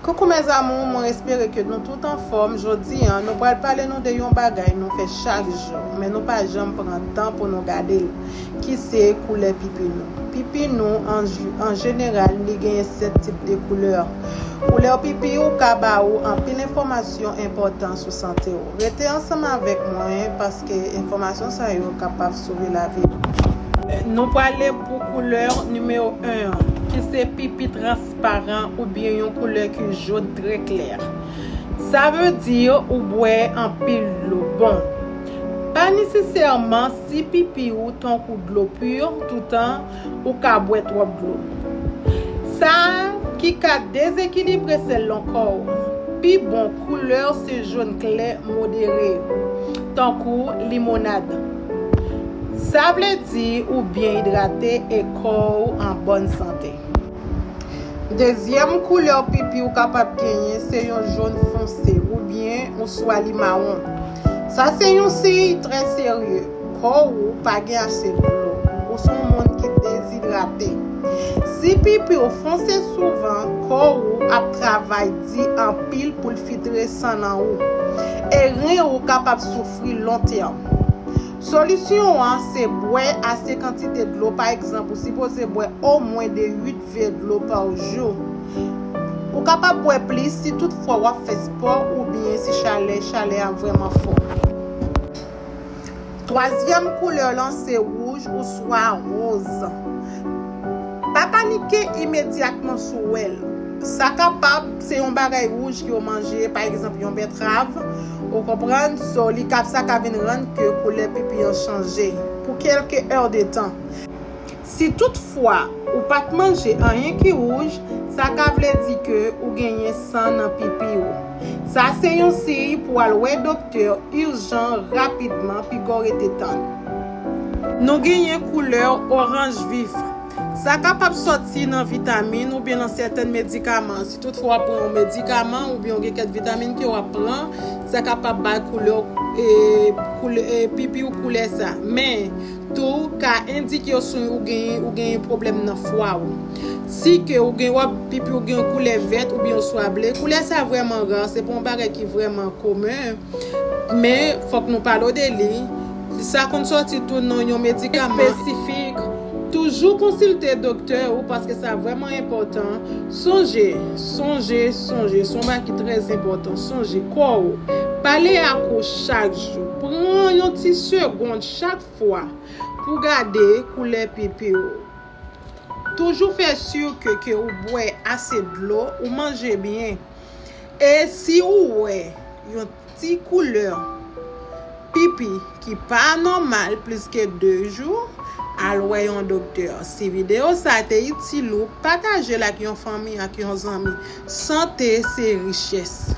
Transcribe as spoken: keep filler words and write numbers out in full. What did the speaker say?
Coucou mes amours, mwen espere ke nou tout anfòm. Jodi a, nou pral pale nou de yon bagay nou fè chak jou, men nou pa janm pran tan pou nou gade l, ki se koulè pipi nou. Pipi nou, an, an jeneral, li genyen sèt tip de koulè. Koulè pipi ou ka ba ou anpil enfòmasyon enpòtan sou sante w. Rete ansanm avèk mwen, paske enfòmasyon sa yo kapab sove lavi w. Nou prale pou koulè nimewo en an, ki se pipi transparan oubyen yon koulè ki jòn trè klè. Sa vle di ou bwè anpil dlo. Bon, pa nesesèman si pipi ou tankou dlo pi toutan, ou ka bwè twòp dlo. Sa ki ka dezekilibre sèl nan kò w. Pi bon koulè se jòn klè modere, tankou limonad. Sa vle di ou byen idrate e kò w an bòn sante. Dezyèm koulè pipi ou kapab genyen se yon jòn fonse oubyen oswa li mawon. Sa se yon siy trè serye. Kò ou pa gen ase dlo. Ou se yon moun ki dezidrate. Si pipi w fonse souvan, kò ou ap travay di anpil pou l filtre san nan ou. E ren ou kapab soufri lontèm. Solisyon an se bwè ase kantite dlo. Pa egzanp, ou sipoze bwè omwen de uit vè dlo pa jou. Ou kapab bwè plis si toutfwa w ap fè spò oubyen si chalè, chalè a vrèman fò. Twazyèm koulè lan se wouj oswa wòz. Pa panike imedyatman si w wè l. Sa kapab se yon bagay wouj ke w manje, pa egzanp, yon bètrav, ou konprann? So, li ka, sa ka vin rann ke koulè pipi an chanje pou kèlke è de tan. Si toutfwa ou pa t manje anyen ki wouj, sa ka vle di ke ou genyen san nan pipi w. Sa se yon siy pou al wè doktè ijan rapidman, piga w rete tann. Nou genyen koulè oranj vif. Sa kapab sòti nan vitamin oubyen nan sèten medikaman. Si toutfwa w ap pran yon medikaman oubyen w gen kèk vitamin ke w ap pran, sa kapab bay koulè, e, koulè, e, pipi w koulè sa. Men, tou ka endike w si ou gen, ou gen pwoblèm nan fwa w. Si ke ou gen, w ap pipi w gen yon koulè vèt oubyen oswa ble. Koulè sa vrèman ra, se pa yon bagay ki vrèman komen, men fòk nou pale w de li. Sa konn sòti tou nan yon medikaman espesifik. Toujou konsilte doktè ou paske sa vrèman enpòtan. Sonje, sonje, sonje, se yon bagay ki trè enpòtan. Sonje kò w. Pale ak ou chak jou. Pran yon ti segonn chak fwa pou gade koulè pipi w. Toujou fè si ke, ke ou bwè ase dlo, ou manje byen. E si ou wè yon ti koulè pipi ki pa nòmal plis ke de jou, al wè yon doktè. Si videyo sa te itil ou, pataje l ak yon fanmi, ak yon zanmi. Sante se richès.